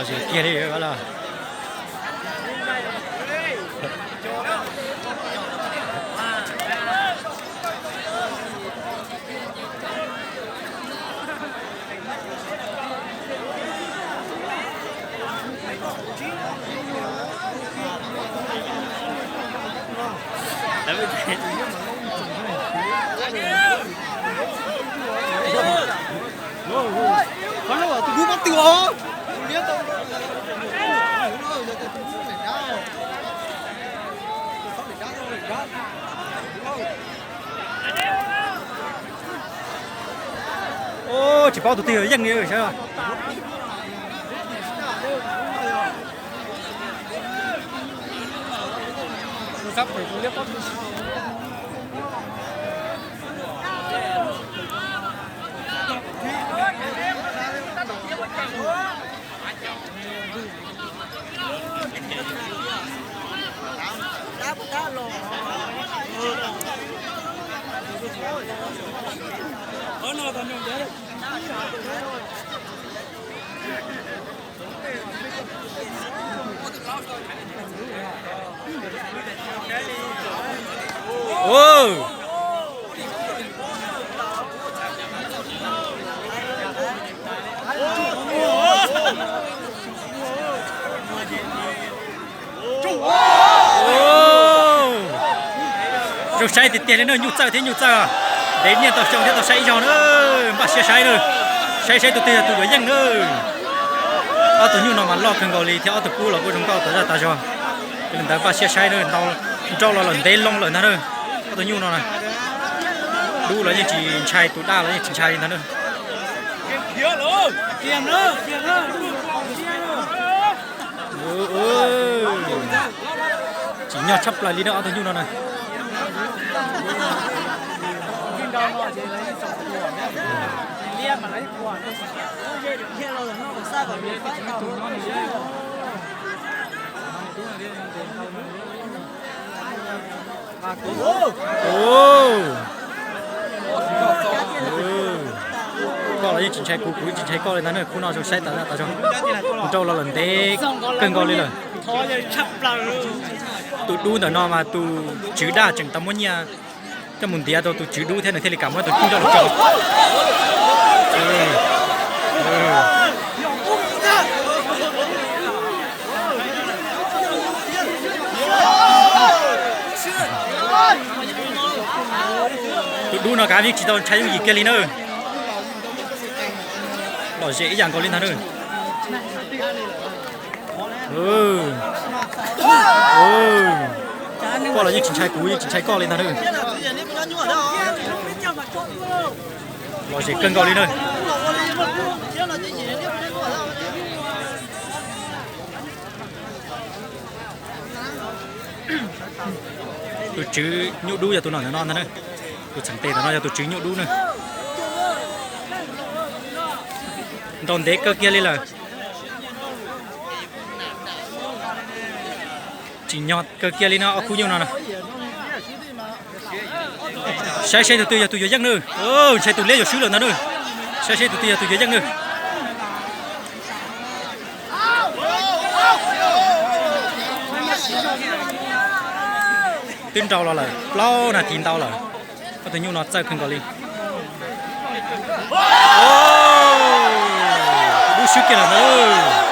Kiag li los. Tsis paub tus twg yeej li saib. Zoo saib tiag tiag li na, nyuj txawj thiab nyuj txawj. Ntev niaj tau xyoo thiab tau saib ib zaug na, npaj siab saib na, saib saib tus twg yog tus yuav yeej na. Ob tug nyuj no mas loj kawg nkaus li thiab ob tug kub los kuj zoo nkauj tas zaj tas zog. Yog li ntawd npaj siab saib na, nrau los lawm ntev loo lawm ntag na. Ob tug nyuj no na, dub los yeej tsis ntshai, tus daj los yeej tsis ntshai li ntag na. Tsim nyog tshaj plaws li na ob tug nyuj no na. Koj los yeej tsis ntshai kuv, kuv yeej tsis ntshai koj li ntag na, khub no zoo saib tas zaj tas zog. Nrau los lawm ntev kawg nkaus li lawm. Tus dub ntawm no mas tus tswv daj tseem tau muab nyiaj coj mus ntiav rau tus tswv dub thiab nws thiaj li kam muab tus dub nrauj los tso. Tus dub no kav yeej tsis tau ntshai yooj yim kiag li na. Lom zem ib yam nkaus li ntag na. Koj los yeej tsis ntshai kuv, yeej tsis ntshai koj li ntag na. Lom zem kawg nkaus li na. Tus tswv nyuj dub yog tus no ntawm no ntag na. Tus txheem tes ntawm no yog tus tswv nyuj dub na. Nrau ntev kawg kiag li lawm. Tsim nyog kawg kiag li no ob khub nyuj no na. Saib saib tus twg yog tus yuav yeej na. Ntshai tus liab yuav swb lawm ntag na. Saib saib tus twg yog tus yuav yeej na. Twb nrau los lawm plaub nas this ntau lawm. Ob tug nyuj no txawj kawg nkaus li. Dub swb kiag lawm ntag.